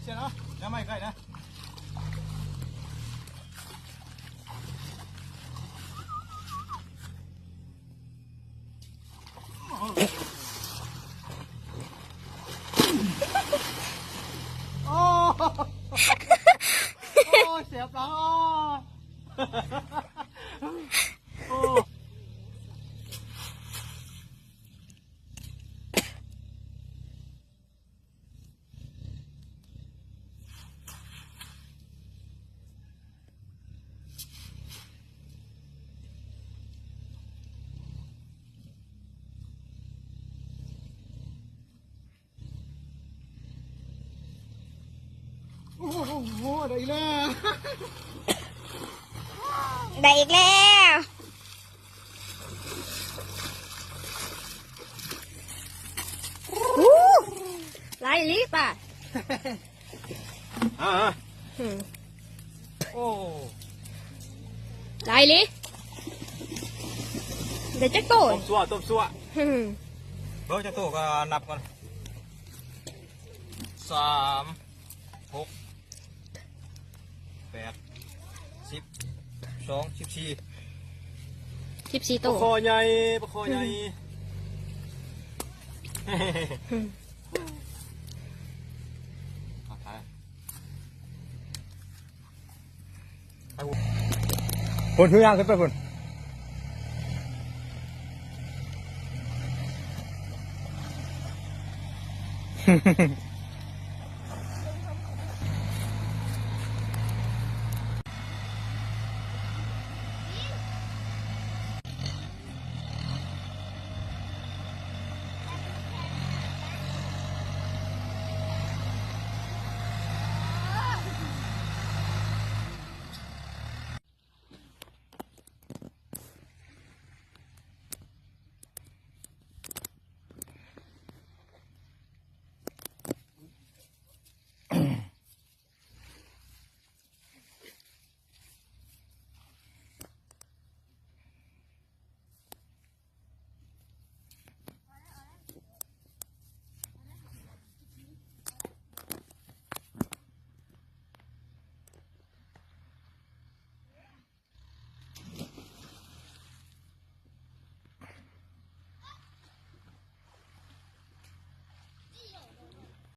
ເສຍເນາະ ຢ່າໄໝ້ໃກ້ນະ. ໂອ້ ໂອ້ ແສບຫຼາຍ. ໂອ້. ໂອ້ໂຫ ໄດ້ອີກແລ້ວ ໄດ້ອີກແລ້ວ. ຫູ ຫຼາຍອີ່ຫຼີປາ. ອ່າ ອືມ ໂອ້ ຫຼາຍອີ່ຫຼີ. ໄດ້ຈັກໂຕ? ຕົ້ມຊົ່ວ ຕົ້ມຊົ່ວ. ອືມ ເບິ່ງຈັກໂຕກໍນັບກ່ອນ ສາມ ຫົກ ແປດ ສິບ ສອງ ສິບສີ່ ສິບສີ່ໂຕ. ປາຄໍ່ໃຫຍ່ ປາຄໍ່ໃຫຍ່. ອືມ ເອົາໄປ ພຸ້ນ ຄືຍ່າງຂຶ້ນໄປພຸ້ນ.